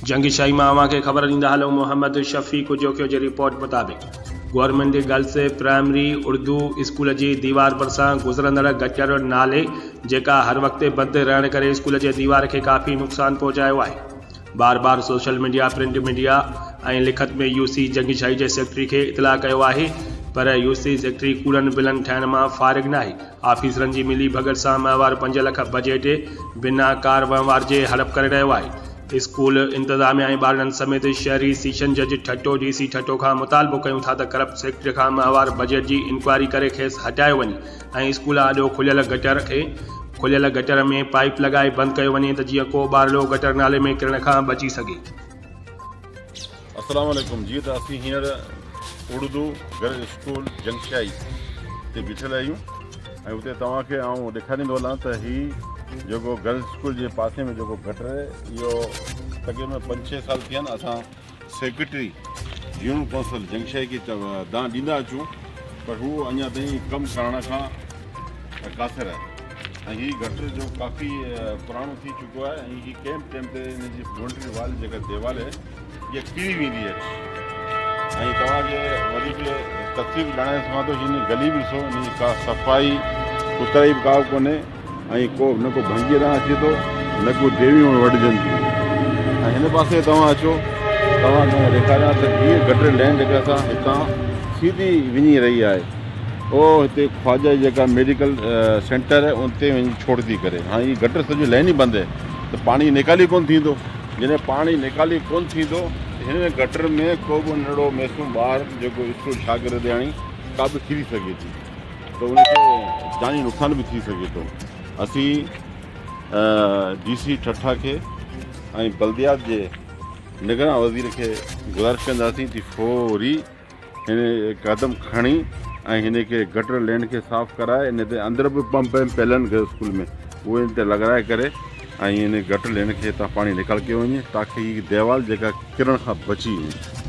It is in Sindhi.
جنگشاهي مان اوهان کي خبر ڏيندا هلون محمد شفيق جوکيو جي رپورٽ مطابق government girls primary Urdu school جي ديوار ڀرسان گذرندڙ گٽر نالي جيڪا هر وقت بند رهڻ ڪري اسڪول جي ديوار کي ڪافي نقصان پهچايو آهي بار بار سوشل ميڊيا پرنٽ ميڊيا ۽ لکت ۾ يو سي جنگشاهي جي سيڪريٽري کي اطلاع ڪيو آهي پر يو سي سيڪريٽري ڪوڙن بلن ٺاهڻ مان فارغ ناهي آفيسرن جي ملي ڀڳت سان ماهوار پنج لک بجيٽ بنا ڪار وهنوار جي هڙپ ڪري رهيو آهي. اسڪول انتظاميا ۽ ٻارڙن سميت شهري سيشن جج ٺٽو ڊي سي ٺٽو کان مطالبو ڪيون ٿا ته ڪرپٽ سيڪريٽري کان ماهوار بجيٽ جي انڪوائري ڪري کيس هٽايو وڃي ۽ اسڪول آڏو کليل گٽر کي کليل گٽر ۾ پائيپ لڳائي بند ڪيو وڃي ته جيئن ڪو ٻارڙو گٽر نالي ۾ ڪرڻ کان بچي سگهي. السلام عليڪم جيئن ته اسين هينئر اڙدو گرل اسڪول جنگشاهي تي بيٺل آهيون ۽ اتي توهان کي آئون ڏيکاريندو هلان ته هي جيڪو گرلز اسڪول جي پاسي ۾ جيڪو گٽر آهي اهو تقريبن پنج ڇهه سال ٿيا آهن اسان سيڪريٽري يونين ڪائونسل جنگشاهي کي دانهن ڏيندا اچون پر هو اڃا تائين ڪم ڪرڻ کان قاصر آهي ۽ هي گٽر جو ڪافي پراڻو ٿي چڪو آهي ۽ هي ڪنهن به ٽائيم تي هن جي بائونڊري وال جيڪا ديوال آهي اها ڪري ويندي آهي ۽ توهان کي وڌيڪ تفصيل ڄاڻائي سگهان ٿو هن گلي به ڏسو هن جي ڪا صفائي سٿرائي به ڪا به ڪونهي ۽ ڪو نه ڪو ڀنگي ڏانهن اچي ٿو نه ڪو ديويون وڍجن ٿيون ۽ هن پاسي توهان اچو توهان کي ڏيکاريان ته هيء گٽر لين جيڪا سا هتان سيڌي وڃي رهي آهي او هتي خواجه جي جيڪا ميڊيڪل سينٽر آهي ان تي وڃي ڇوڙ ٿي ڪري هاڻي هي گٽر سڄو لين ئي بند آهي ته پاڻي نيڪالي ڪون ٿيندو جڏهن پاڻي نيڪالي ڪون ٿيندو ته هن گٽر ۾ ڪو به ننڍڙو معصوم ٻار جيڪو اسڪول شاگردياڻي ڪا به ڪري سگهي ٿي ته ان کي جاني نقصان به ٿي سگهي ٿو اسين ڊي سي ٺٽا کي ۽ بلديات جي نگران وزير کي گذارش ڪنداسين ته فوري هن قدم کڻي ۽ هن کي گٽر لين کي صاف ڪرائي ان تي اندر به پمپ آهن پيل آهن اسڪول ۾ اهي ان تي لڳرائي ڪري ۽ هن گٽر لين کي هتان پاڻي نيڪال ڪيو وڃي تاڪي هي ديوال جيڪا ڪرڻ کان بچي وڃي.